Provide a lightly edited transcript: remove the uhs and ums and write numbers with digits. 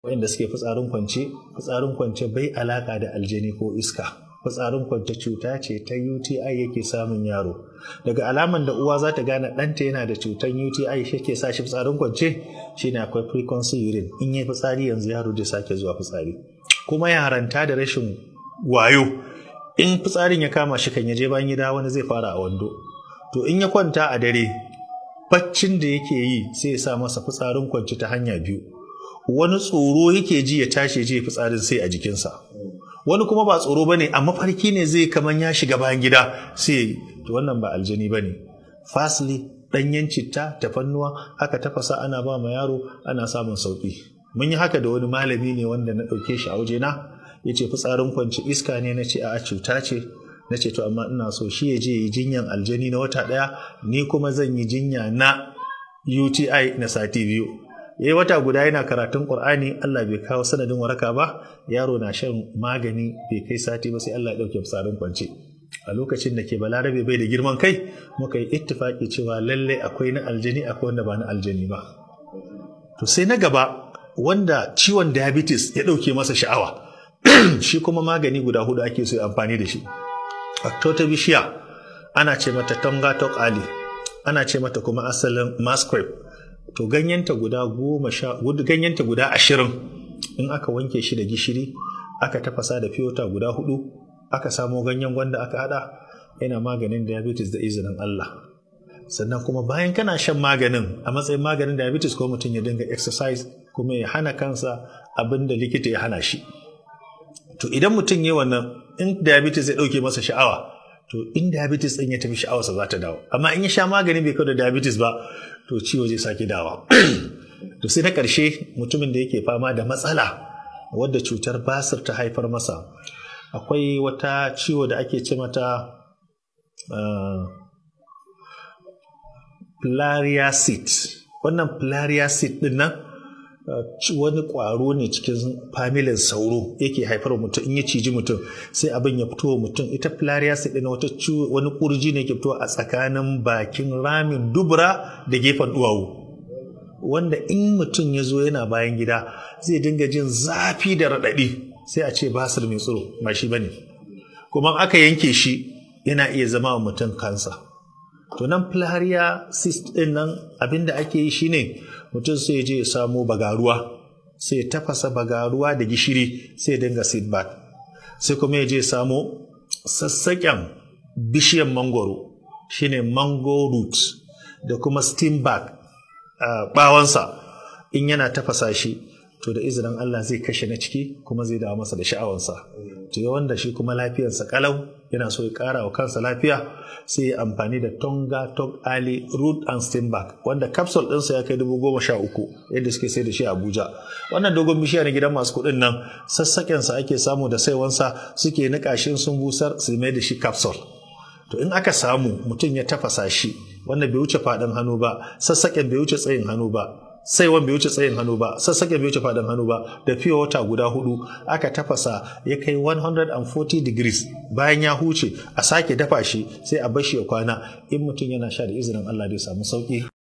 Waɗanda suke fitsarin kwance, fitsarin kwance bai alaka da aljani ko iska. Fitsarin kwance cuta ce ta UTI yake samun yaro. Daga alaman da uwa za ta gane ɗanta yana da cutar UTI shi ke sa shi fitsarin kwance shine akwai frequency urine. In yi fitsari yanzu yaro zai sake zuwa fitsari. Kuma yaranta da rashin wayo, in fitsarin ya kama shi kan ya je bayan gida wani zai fara a wando. To in ya kwanta a dare, baccin da yake yi sai ya sa masa fitsarin kwance ta hanya biyu. Wani tsoro yake ji ya tashi je fitsarin sai a jikinsa. Wani kuma ba tsoro bane, amma farki ne zai kaman ya shiga bayan gida sai. To wannan ba aljani bane. Fasli, ɗanyen citta, tafannuwa aka tafasa ana ba ma yaro, ana samun sauki. Mun yi haka da wani malami ne wanda na ɗauke shi a wajena, ya ce fitsarin kwance iska ne, na ce a'a cuta ce. Na ce to amma ina so shi ya je yi jinyan aljani na wata ɗaya, ni kuma zan yi jinya na UTI na sati 2. Yayi wata guda yana karatun Qur'ani, Allah bai kawo sanadin waraka ba. Yaro na shan magani bai kai sati ba sai Allah ya dauke fitsarin kwance. A lokacin da ke Balarabe bai da girman kai, muka yi ittifaki cewa lalle akwai na aljani, akwai wanda ba na aljani ba. To sai na gaba, wanda ciwon diabetes ya dauke masa sha'awa, shi kuma magani guda 4 ake so ya amfani da shi. Ta bishiya ana ce mata Tonga Tok Ali, ana ce mata kuma asalin masquerade. To ganyenta guda 10, ganyenta guda 20, in aka wanke shi da gishiri aka tafasa da fiyota guda 4, aka samo ganyen gwanda aka hada, yana maganin diabetes da izinin Allah. Sannan kuma bayan kana shan maganin a matsayin maganin diabetes, ko mutum ya dinga exercise kuma ya hana kansa abin da likita ya hana shi. To idan mutum ya wannan, in diabetes ya dauke masa sha'awa, to in diabetes din ya tafi sha'awarsa za ta dawo. Amma in ya sha magani bai kawo da diabetes ba, to ciwo zai sake dawa. To sai na ƙarshe, mutumin da yake fama da matsala wadda cutar basir ta haifar masa. Akwai wata ciwo da ake ce mata filariasis. Wannan filariasis din nan wani ƙwaro ne cikin familin sauro yake haifar mutum. In ya ciji mutum sai abin ya fito mutum. Ita filariasis din wata ciwo, wani kurji ne ke fito a tsakanin bakin ramin dubura da gefen duwawu, wanda in mutum ya zo yana bayan gida zai dinga jin zafi da raɗaɗi, sai a ce basir mai tsiro, ba shi bane. Kuma aka yanke shi yana iya zama wa mutum kansa. To nan filaria cyst din nan abinda ake yi shine mutum sai ya je ya samo bagaruwa, sai ya tafasa bagaruwa da gishiri, sai ya dinga seed bath. Sai kuma ya je ya samo sassaƙen bishiyan mangoro, shine mango root, da kuma steam bag bawansa, in yana tafasa shi to da izinin Allah zai kashe na ciki kuma zai dawo masa da sha'awansa. To wanda shi kuma lafiyarsa kalau yana so ya ƙara wa kansa lafiya, sai ya amfani da Tonga Tok Ali root and steam bag, wanda capsule ɗinsa ya kai 13,000 yadda suke sai da shi a Abuja. Wannan dogon bishiya na gidan masu kuɗin nan, sassaƙensa ake samu da saiwansa, suke niƙa shi sun busar su mai da shi capsule. To in aka samu mutum ya tafasa shi, wanda bai wuce faɗin hannu ba, sassaƙen bai wuce tsayin hannu ba, saiwan bai wuce tsayin hannu ba, sassaƙen bai wuce faɗin hannu ba, da fiye wata guda 4 aka tafasa ya kai 140 degrees, bayan ya huce a sake dafa shi sai a bashi ya kwana. In mutum yana sha da izinin Allah zai samu sauki.